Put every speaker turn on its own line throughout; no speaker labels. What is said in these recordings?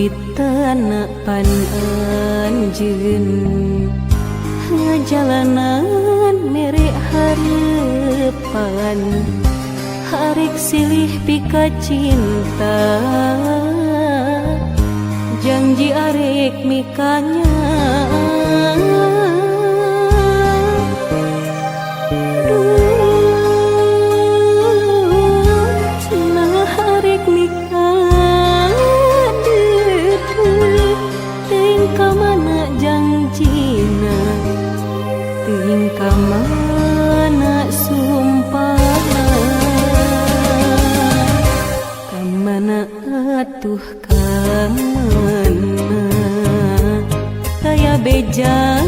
Kawitana pan anjeun ngajalanan mere harepan harik silih pika cinta janji arek mikanya. Tingkah mana sumpahna, kamana atuh kamana, taya beja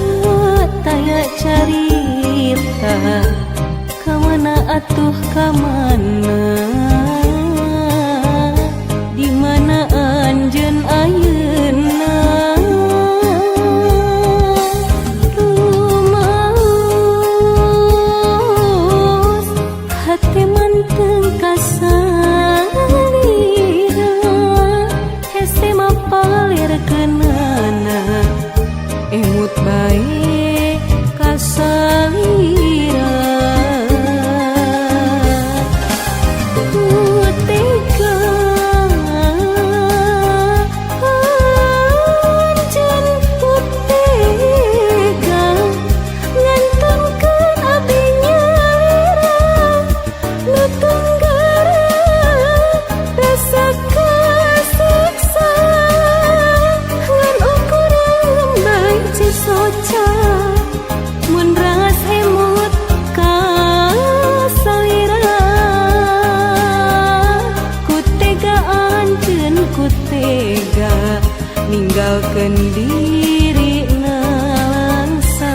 taya carita, kamana atuh kamana, di mana anjeun ayeuna. Emut bae kasalira ku tega anjeun ku tega ngantunkeun abdi nyalira nu tunggara rasa kasiksa ngan ukuran bae soca mun ras emut kasalira ku tega anjeun ku tega ninggalkeun diri nalangsa.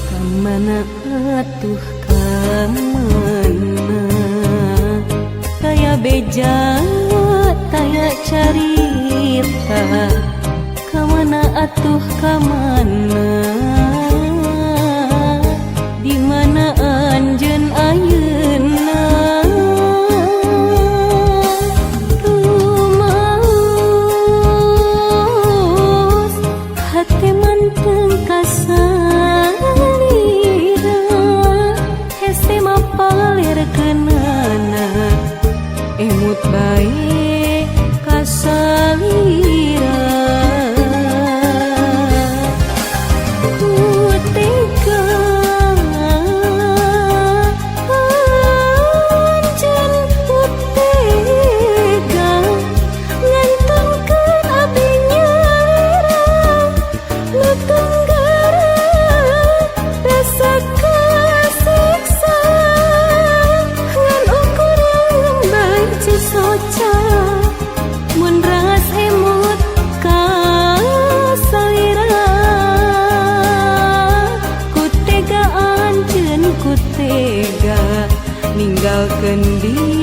Kamana atuh kamana, taya beja taya carita, kamana atuh kamana, di mana anjeun ayeuna. Rumaos hate manteng kasalira hese mapalir kenana emut bae kasalira ku tega anjeun ku tega ngantunkeun abdi nyalira nu tunggara rasa kasiksa ngan ukuran bae soca mun ras emut kasalira ku tega anjeun ku tega ninggalkeun diri.